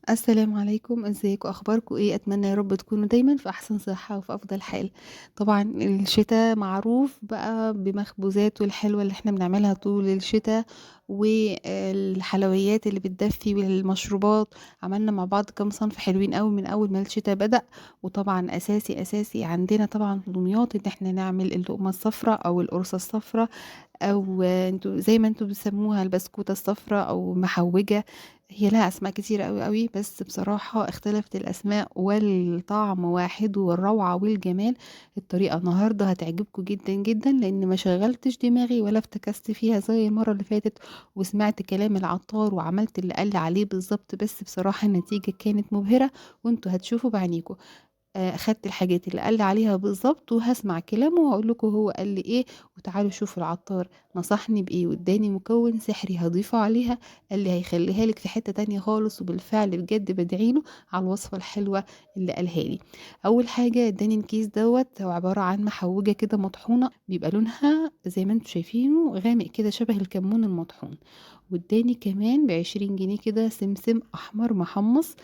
السلام عليكم، ازيكم؟ اخباركم ايه؟ اتمنى يا رب تكونوا دايما في احسن صحة وفي افضل حال. طبعا الشتاء معروف بقى بمخبوزاته الحلوة اللي احنا بنعملها طول الشتاء، والحلويات اللي بتدفي والمشروبات. عملنا مع بعض كام صنف حلوين قوي من اول ما الشتاء بدأ. وطبعا اساسي اساسي عندنا طبعا في دمياط ان احنا نعمل اللقمة الصفراء او القرصة الصفراء، او انتوا زي ما انتوا بتسموها البسكوتة الصفراء او محوجة. هي لها اسماء كتير قوي قوي، بس بصراحة اختلفت الاسماء والطعم واحد والروعة والجمال. الطريقة النهاردة هتعجبكم جدا جدا، لان ما شغلتش دماغي ولا افتكست فيها زي المرة اللي فاتت، وسمعت كلام العطار وعملت اللي قال لي عليه بالظبط. بس بصراحة النتيجة كانت مبهرة وانتوا هتشوفوا بعينيكم. اخدت الحاجات اللي قال لي عليها بالظبط وهسمع كلامه وهقول لكم هو قال لي ايه. وتعالوا شوفوا العطار نصحني بايه واداني مكون سحري هضيفه عليها، قال لي هيخليها لك في حتة تانية خالص. وبالفعل بجد بدعيله على الوصفة الحلوة اللي قالها لي. اول حاجة اداني الكيس دوت، هو عبارة عن محوجة كده مطحونة، بيبقى لونها زي ما انتم شايفينه غامق كده شبه الكمون المطحون. واداني كمان ب20 جنيه كده سمسم احمر محمص،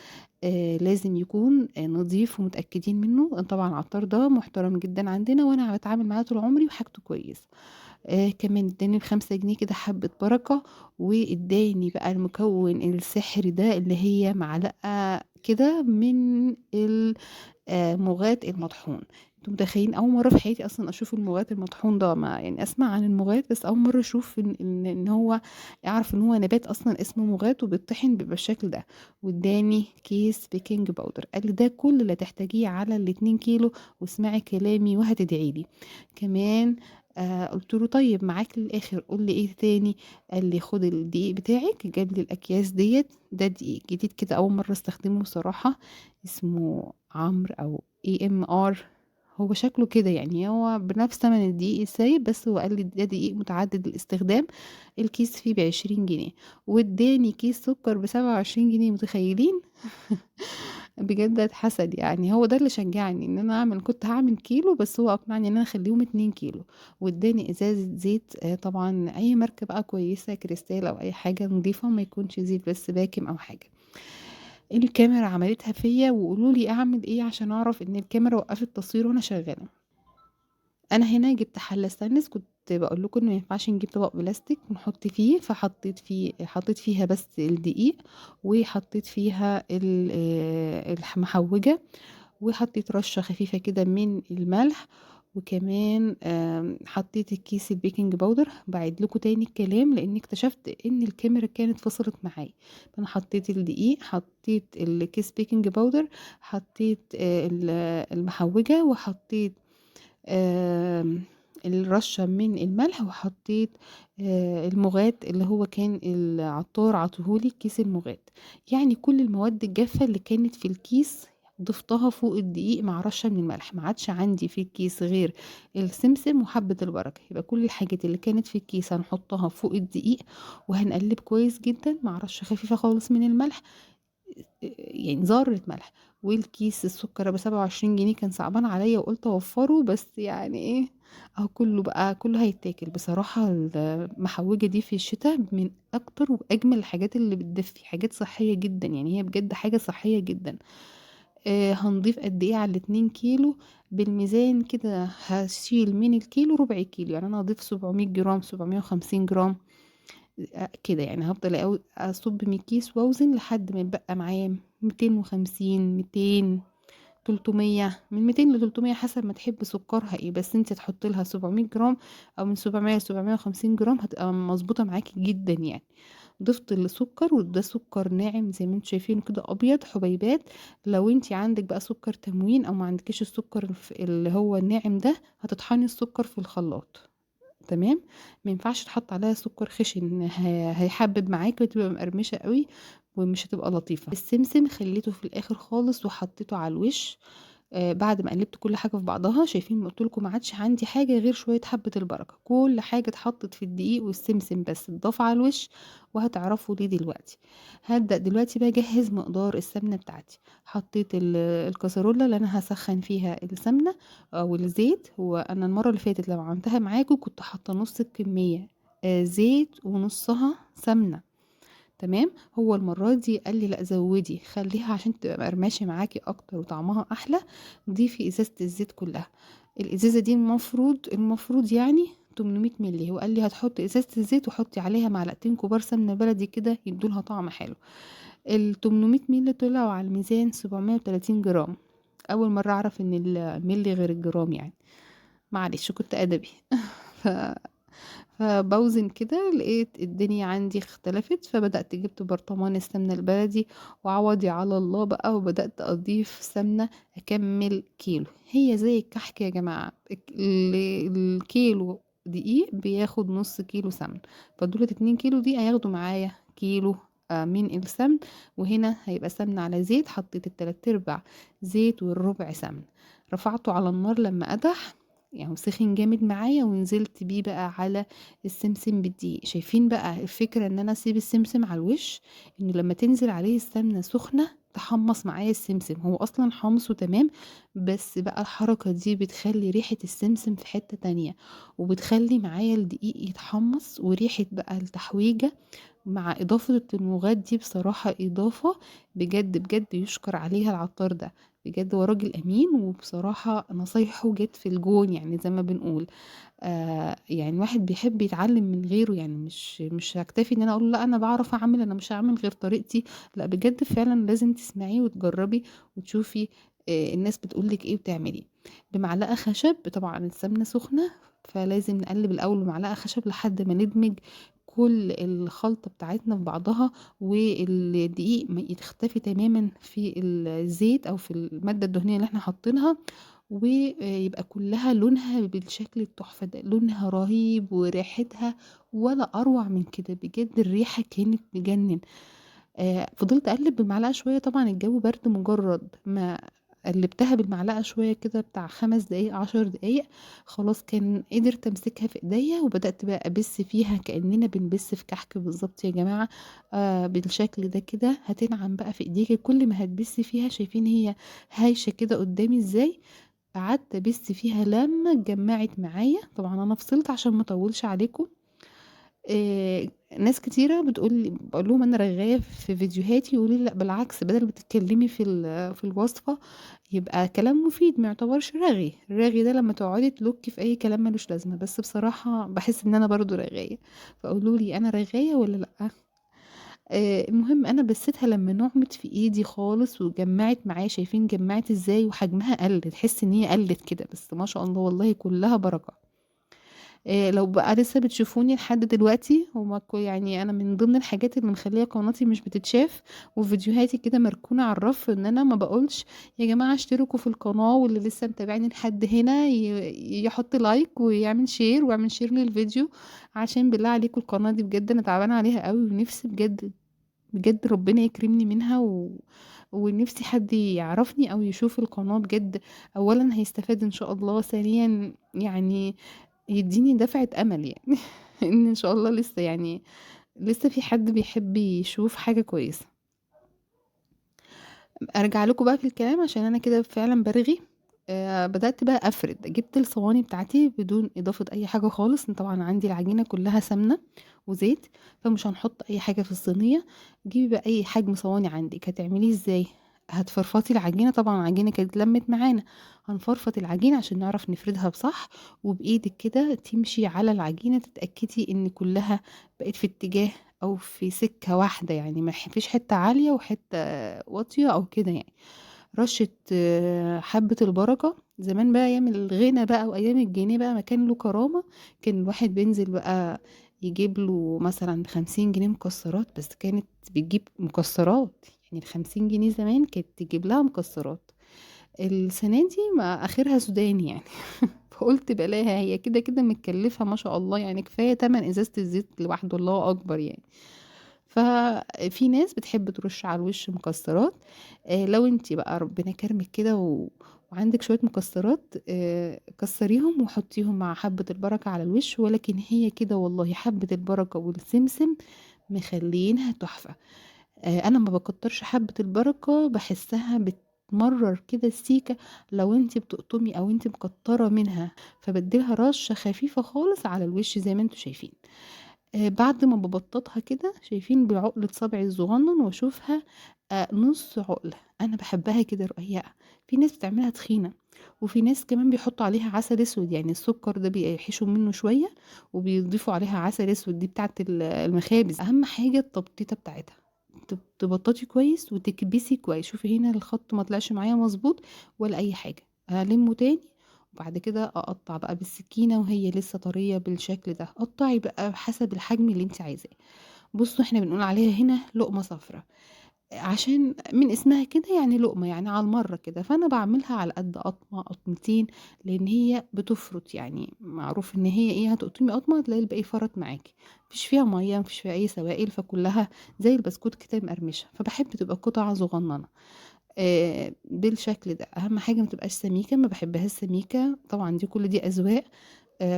لازم يكون نظيف ومتأكدين منه. طبعا العطار ده محترم جدا عندنا وانا بتعامل معاه طول عمري وحاجته كويس. كمان اداني ب5 جنيه كده حبة بركة، واداني بقى المكون السحري ده اللي هي معلقة كده من مغات المطحون. انتوا متخيلين اول مرة في حياتي اصلا اشوف المغات المطحون ده؟ ما يعني اسمع عن المغات، بس اول مرة اشوف ان هو اعرف ان هو نبات اصلا اسمه مغات وبيطحن بيبقى بالشكل ده. واداني كيس baking powder، قال لي ده كل اللي تحتاجيه على الاتنين كيلو، واسمعي كلامي وهتدعي لي. كمان قلت له طيب معاك للاخر، قول لي ايه تاني؟ قال لي خد الدقيق بتاعك. جاب لي الاكياس ديت، ده دقيق جديد كده اول مرة استخدمه صراحة، اسمه عمرو او اي ام ار، هو شكله كده يعني هو بنفس ثمن الدقيق السايب، بس هو قال لي ده دقيق متعدد الاستخدام. الكيس فيه ب20 جنيه، واداني كيس سكر ب27 جنيه. متخيلين؟ بجد اتحسد يعني. هو ده اللي شجعني ان انا اعمل، كنت هعمل كيلو بس هو اقنعني ان انا اخليهم 2 كيلو. واداني ازازة زيت، طبعا اي ماركة بقى كويسة، كريستال او اي حاجة نظيفة، ما يكونش زيت بس باكم او حاجة. الكاميرا عملتها فيا، وقولوا لي اعمل ايه عشان اعرف ان الكاميرا وقفت تصوير وانا شغالة. انا هنا جبت حله ستانلس، كنت بقول لكم ان ما ينفعش نجيب طبق بلاستيك ونحط فيه، فحطيت فيه، حطيت فيها بس الدقيق، وحطيت فيها المحوجه، وحطيت رشه خفيفة كده من الملح، وكمان حطيت الكيس ال baking powder. بعيد لكم تاني الكلام لان اكتشفت ان الكاميرا كانت فصلت معايا. فانا حطيت الدقيق، حطيت الكيس baking powder، حطيت المحوجه، وحطيت الرشه من الملح، وحطيت المغات اللي هو كان العطار عطوهولي، كيس المغات. يعني كل المواد الجافه اللي كانت في الكيس ضفتها فوق الدقيق مع رشه من الملح. ما عادش عندي في الكيس غير السمسم وحبه البركة. يبقى كل الحاجات اللي كانت في الكيس هنحطها فوق الدقيق، وهنقلب كويس جدا مع رشه خفيفة خالص من الملح، يعني ذره ملح. والكيس السكر ب27 جنيه كان صعبان عليا وقلت اوفره، بس يعني ايه، اهو كله بقى كله هيتاكل. بصراحة المحوجه دي في الشتاء من اكتر واجمل الحاجات اللي بتدفي، حاجات صحية جدا يعني، هي بجد حاجة صحية جدا. هنضيف قد ايه على الاتنين كيلو؟ بالميزان كده هشيل من الكيلو ربع كيلو، يعني انا هضيف 700 جرام، 750 جرام، كده يعني. هفضل اصب من الكيس واوزن لحد ما يبقى معايا 250، 200، 300، من 200 ل 300 حسب ما تحب سكرها ايه، بس انت تحط لها 700 جرام او من 700 ل 750 جرام هتبقى مظبوطة معاكي جدا يعني. ضفت السكر، وده سكر ناعم زي ما انتم شايفين كده ابيض حبيبات. لو انت عندك بقى سكر تموين او ما عندكيش السكر اللي هو الناعم ده، هتطحني السكر في الخلاط، تمام؟ ما ينفعش تحط عليها سكر خشن، هيحبب معاكي وتبقى مقرمشه قوي ومش هتبقى لطيفة. السمسم خليته في الاخر خالص وحطيته على الوش، بعد ما قلبت كل حاجة في بعضها. شايفين قلت لكم ما عادش عندي حاجة غير شوية حبه البركة، كل حاجة اتحطت في الدقيق والسمسم بس اتضاف على الوش، وهتعرفوا ليه دلوقتي. هبدا دلوقتي بقى اجهز مقدار السمنة بتاعتي. حطيت الكسرولة اللي انا هسخن فيها السمنة او الزيت. هو انا المرة اللي فاتت لما عملتها معاكم كنت حاطه نص الكمية، زيت ونصها سمنه، تمام. هو المرة دي قال لي لأ زودي، خليها عشان تبقى مقرمشة معاكي أكتر وطعمها أحلى، ضيفي إزازة الزيت كلها. الإزازة دي المفروض يعني 800 مللي، هو قال لي هتحطي إزازة الزيت وحطي عليها معلقتين كبار سمنة بلدي كده يدولها طعم حلو. ال 800 مللي طلعوا على الميزان 730 جرام. أول مرة أعرف إن الملي غير الجرام يعني، معلش كنت أدبي. فبوزن كده لقيت الدنيا عندي اختلفت، فبدأت جبت برطمان السمنة البلدي وعوضي على الله بقى، وبدأت أضيف سمنة أكمل كيلو. هي زي الكحك يا جماعة، الكيلو دقيق بياخد نص كيلو سمن، فدولة 2 كيلو دي هياخدوا معايا كيلو من السمن، وهنا هيبقى سمنة على زيت. حطيت التلات ارباع زيت والربع سمن، رفعته على النار لما قدح يعني سخن جامد معايا، ونزلت بيه بقى على السمسم بالدقيق. شايفين بقى الفكرة ان انا اسيب السمسم على الوش، ان لما تنزل عليه السمنة سخنة تحمص معايا السمسم، هو اصلا حمصه تمام، بس بقى الحركة دي بتخلي ريحة السمسم في حتة تانية، وبتخلي معايا الدقيق يتحمص، وريحة بقى التحويجة مع إضافة التنوغات دي بصراحة إضافة بجد بجد يشكر عليها العطار ده، بجد هو راجل أمين، وبصراحة نصايحه جت في الجون يعني زي ما بنقول. يعني الواحد بيحب يتعلم من غيره، يعني مش هكتفي إن أنا أقول له لا أنا بعرف أعمل، أنا مش هعمل غير طريقتي، لا بجد فعلا لازم تسمعيه وتجربي وتشوفي الناس بتقولك إيه وتعملي. بمعلقة خشب، طبعا السمنة سخنة فلازم نقلب الأول بمعلقة خشب لحد ما ندمج كل الخلطة بتاعتنا في بعضها، والدقيق ما يختفي تماما في الزيت أو في المادة الدهنية اللي احنا حاطينها، ويبقى كلها لونها بالشكل التحفة ده، لونها رهيب وريحتها ولا أروع من كده، بجد الريحة كانت تجنن. فضلت أقلب بالمعلقة شوية، طبعا الجو برد، مجرد ما قلبتها بالمعلقة شوية كده بتاع 5 دقايق 10 دقايق خلاص كان قدرت امسكها في ايديا، وبدأت بقى ابس فيها كأننا بنبس في كحك بالظبط يا جماعة. بالشكل ده كده هتنعم بقى في ايديكي كل ما هتبسي فيها. شايفين هي هايشة كده قدامي ازاي؟ قعدت ابس فيها لما اتجمعت معايا. طبعا انا فصلت عشان ما اطولش عليكم. ناس كتيرة بقول لهم أنا رغاية في فيديوهاتي، يقولوا لي لأ بالعكس، بدل ما تتكلمي في الوصفة يبقى كلام مفيد، ما يعتبرش رغي. الرغي ده لما تقعدي تلوكي في أي كلام ملوش لازمة، بس بصراحة بحس إن أنا برضو رغاية، فقولوا لي أنا رغاية ولا لأ؟ المهم أنا بسيتها لما نعمت في إيدي خالص وجمعت معايا، شايفين جمعت إزاي وحجمها قل، تحس إن هي قلت كده، بس ما شاء الله والله كلها بركة. لو بقى لسه بتشوفوني لحد دلوقتي، أنا من ضمن الحاجات اللي مخلية قناتي مش بتتشاف وفيديوهاتي كده مركونة على الرف، إن أنا ما بقولش يا جماعة اشتركوا في القناة، واللي لسه متابعني لحد هنا يحط like ويعمل share ويعمل share للفيديو، عشان بالله عليكم القناة دي بجد أنا تعبانة عليها قوي، ونفسي بجد بجد ربنا يكرمني منها، ونفسي حد يعرفني أو يشوف القناة بجد. أولا هيستفاد إن شاء الله، ثانيا يديني دفعة أمل إن إن شاء الله لسه في حد بيحب يشوف حاجة كويسة. أرجع لكم بقى في الكلام عشان أنا كده فعلا برغي. بدأت بقى أفرد، جبت الصواني بتاعتي بدون إضافة أي حاجة خالص، طبعا عندي العجينة كلها سمنة وزيت فمش هنحط أي حاجة في الصينية. جيبي بقى أي حجم صواني عندك. هتعمليه إزاي؟ هتفرفطي العجينة، طبعا العجينة كانت لمت معانا، هنفرفط العجينة عشان نعرف نفردها بصح، وبإيدك كده تمشي على العجينة تتأكدي إن كلها بقت في اتجاه أو في سكة واحدة، ما فيش حتة عالية وحتة واطية أو كده. رشة، حبة البركة. زمان بقى أيام الغنى بقى وأيام الجنيه بقى ما كان له كرامة، كان الواحد بينزل بقى يجيب له مثلا 50 جنيه مكسرات، بس كانت بتجيب مكسرات، ال50 جنيه زمان كانت تجيب لها مكسرات. السنة دي ما آخرها سوداني. فقلت بلاها، هي كده كده متكلفة ما شاء الله، كفاية تمن إزازة الزيت لوحده، الله أكبر. ففي ناس بتحب ترش على الوش مكسرات، لو انتي بقى ربنا كرمك كده وعندك شوية مكسرات، كسريهم وحطيهم مع حبة البركة على الوش، ولكن هي كده والله حبة البركة والسمسم مخلينها تحفة. أنا ما بكترش حبة البركة، بحسها بتمرر كده السيكة لو انتي بتقطمي أو انتي مكترة منها، فبديلها رشة خفيفة خالص على الوش زي ما انتوا شايفين. بعد ما ببططها كده شايفين بعقلة صبعي الصغنن واشوفها نص عقلة، أنا باحبها كده رقيقة. في ناس بتعملها تخينة، وفي ناس كمان بيحطوا عليها عسل أسود، يعني السكر ده بيحشوا منه شوية وبيضيفوا عليها عسل أسود، دي بتاعة المخابز. أهم حاجة التبطيطة بتاعتها، تبططي كويس وتكبسي كويس. شوفي هنا الخط ما طلعش معايا مظبوط ولا أي حاجة، هلمه تاني وبعد كده أقطع بقى بالسكينة وهي لسه طرية بالشكل ده. قطعي بقى حسب الحجم اللي انت عايزاه. بصوا احنا بنقول عليها هنا لقمة صفرا عشان من اسمها كده، يعني لقمة يعني على المرة كده، فأنا بعملها على قد قطمة قطمتين، لأن هي بتفرط، يعني معروف إن هي إيه، هتقطمي قطمة هتلاقي الباقي فرط معاكي، مفيش فيها مية مفيش فيها أي سوائل، فكلها زي البسكوت كده مقرمشة، فبحب تبقى قطعة صغننة بالشكل ده. أهم حاجة ما تبقاش سميكة، ما بحبهاش سميكة طبعا، دي كل دي أذواق.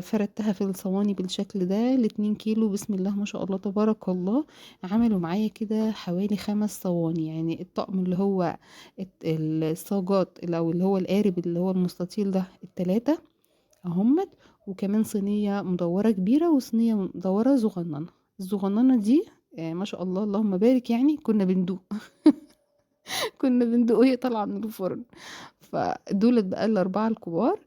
فردتها في الصواني بالشكل ده. ال2 كيلو بسم الله ما شاء الله تبارك الله عملوا معايا كده حوالي 5 صواني، يعني الطقم اللي هو الصاجات او اللي هو القارب اللي هو المستطيل ده ال3 اهمت، وكمان صينية مدورة كبيرة وصينية مدورة صغننة. الصغننة دي ما شاء الله اللهم بارك، يعني كنا بندوق كنا بندوق وهي طالعة من الفرن. فدولت بقى ال4 الكبار.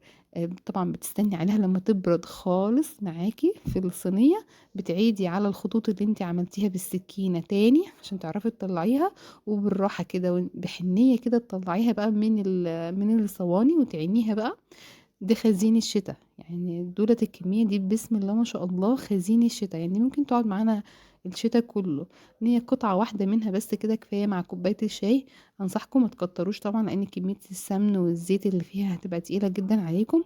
طبعا بتستني عليها لما تبرد خالص معاكي في الصينية، بتعيدي على الخطوط اللي انت عملتيها بالسكينة تاني عشان تعرفي تطلعيها، وبالراحة كده بحنية كده تطلعيها بقى من الصواني وتعينيها بقى. دي خزين الشتاء، يعني دولت الكمية دي بسم الله ما شاء الله خزين الشتاء، يعني ممكن تقعد معانا الشتاء كله. ان هي قطعة واحدة منها بس كده كفاية مع كوباية الشاي. انصحكم ما تكتروش طبعا، لان كمية السمن والزيت اللي فيها هتبقى تقيلة جدا عليكم،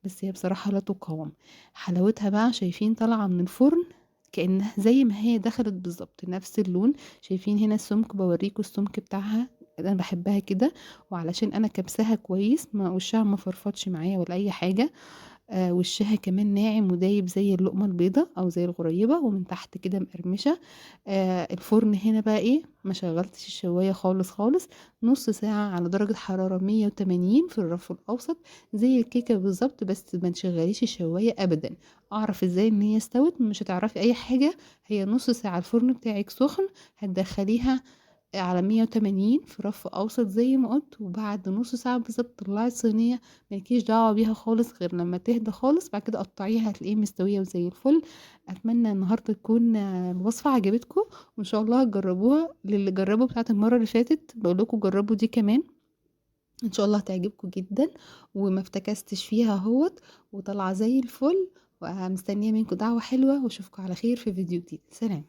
بس هي بصراحة لا تقاوم. حلاوتها بقى شايفين طالعة من الفرن كأنها زي ما هي دخلت بالظبط، نفس اللون. شايفين هنا السمك، بوريكم السمك بتاعها، انا بحبها كده، وعلشان انا كبسها كويس ما وشها ما فرفطش معايا ولا اي حاجة. وشها كمان ناعم ودايب زي اللقمة البيضة او زي الغريبة، ومن تحت كده مقرمشه. الفرن هنا بقى ايه، ما شغلتش الشوايه خالص خالص، نص ساعة على درجه حرارة 180 في الرف الاوسط زي الكيكه بالظبط، بس ما تشغليش الشوايه ابدا. اعرف ازاي ان هي استوت؟ مش هتعرفي اي حاجة، هي نص ساعة الفرن بتاعك سخن، هتدخليها على 180 في رف اوسط زي ما قلت، وبعد نص ساعة بالظبط طلعي الصينية، مالكيش دعوه بيها خالص غير لما تهدى خالص، بعد كده قطعيها هتلاقيها مستوية وزي الفل. اتمنى النهارده تكون الوصفة عجبتكم، وان شاء الله هتجربوها. للي جربوا بتاعه المرة اللي فاتت بقول لكم جربوا دي كمان، ان شاء الله هتعجبكم جدا، وما افتكستش فيها اهوت، وطالعه زي الفل. ومستنيه منكم دعوه حلوة، واشوفكم على خير في فيديو جديد. سلام.